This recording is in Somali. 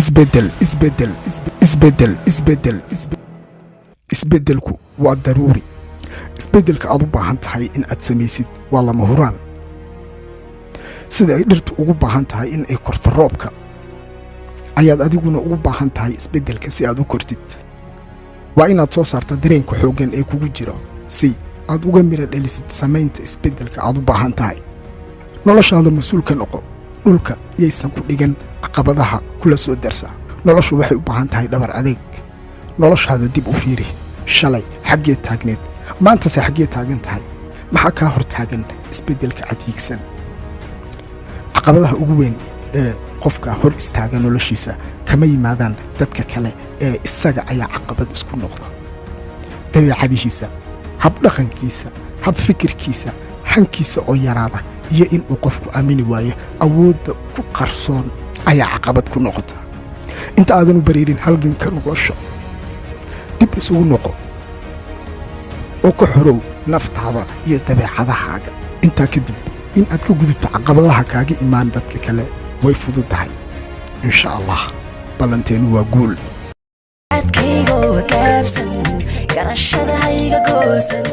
Isbedel, isbedel, isbedel, isbedel. Isbedelku waa daruuri. Isbedelka aad u baahan tahay in aad samaysid waa lama huraan. Sida ay dhirtu ugu baahan tahay in ay korto roobka, ayaad adiguna ugu baahan tahay isbeddelka si aad u kortid. Waa inaad soo saarta dareenka xooggan ee kugu jiro si aad uga mira dhalisid samaynta isbeddelka aad u baahan tahay. Noloshaada mas-uul ka noqo. Dhulka yaysan ku dhigan caqabadaha kula soo darsa. Noloshu waxay u baahan tahay dhabar adeeg. Noloshaada dib u fiiri. Shalay xaggee taagneed? Maantase xaggee taagan tahay? Maxaa kaa hor taagan isbeddelka aad hiigsan? Caqabadaha ugu weyn ee qofka hor istaaga noloshiisa kama yimaadaan dadka kale ee isaga ayaa caqabad isku noqda. Dabeecadihiisa, habdhaqankiisa, habfikirkiisa, hankiisa oo yaraada iyo in uu qofku aamini waayo awoodda ku qarsoon ayaa caqabad ku noqota. Inta aadan u bariirin halganka nolosha, dib isugu noqo oo ka xorow naftaada iyo dabeecadahaaga. Intaa kadib, in aad ka gudubto caqabadaha kaaga imaan dadka kale way fududahay, insha Allah. Ballanteenu waa guul. Adkaygo gaabsan, garashada hayga goosan.